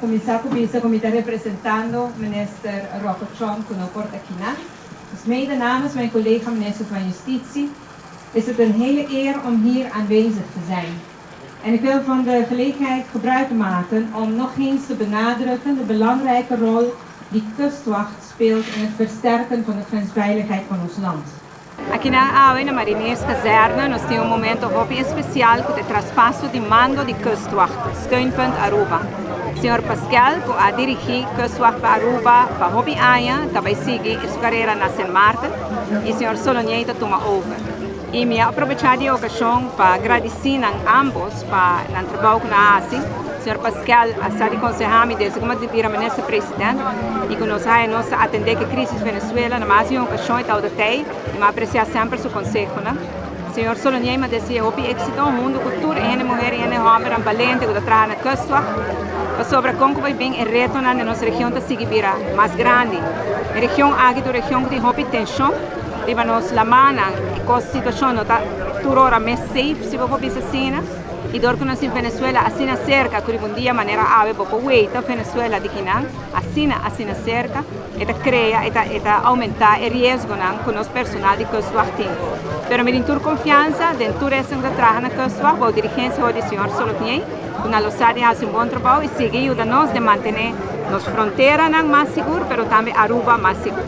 kuminsá ku bisa ku mi ta representando Minister Rocco Tjon ku no por ta akinan. Dus mede namens mijn collega minister van Justitie is het een hele eer om hier aanwezig te zijn. En ik wil van de gelegenheid gebruik maken om nog eens te benadrukken de belangrijke rol die kustwacht speelt in het versterken van de grensveiligheid van ons land. Akinan awe na Marinierskazerne nos tin un momento hopi especial cu ta e traspaso di mando di Kustwacht, Steunpunt Aruba. Señor Paskel cu a dirigi Kustwacht pa Aruba pa hopi aña ta bay sigui su carera na Sint Maarten y señor Solognier ta tuma over. Y mi a aprobecha di e ocasion pa gradici nan ambos pa nan trabao cu nan a haci. Señor Paskel a sa di conseha mi desde cu mi a bira minister president y cu nos haya nos ta atende cu e crisis Venezuela na mas di un ocasion e tabata tey y mi a aprecia semper su consehonan. Señor Solognier mi a desea hopi exito hunto cu tur e hende muher y hende hombernan balente cu ta traha na Kustwacht pasobra con cu bay bin e retonan den nos region ta sigui bira mas grandi. E region aki ta un region cu tin hopi tension riba nos lamannan y cos situacion no ta tur ora mes safe si bo por bisa asina. I dor ku nos tin Venezuela asina serka ku riba un dia manera awe bo por weita Venezuela di kinan asina asina serka, e ta krea e ta e ta oumentá e riesgonan ku nos personal di Kustwacht tin. Pero mi tin tur konfiansa den tur esnan ku ta traha na Kustwacht bou dirigensia hoor di señor Solognier ku nan lo sa di hasi un bon trabou i sigui yuda nos den mantené nos fronteranan mas sigur pero tambe Aruba mas sigur.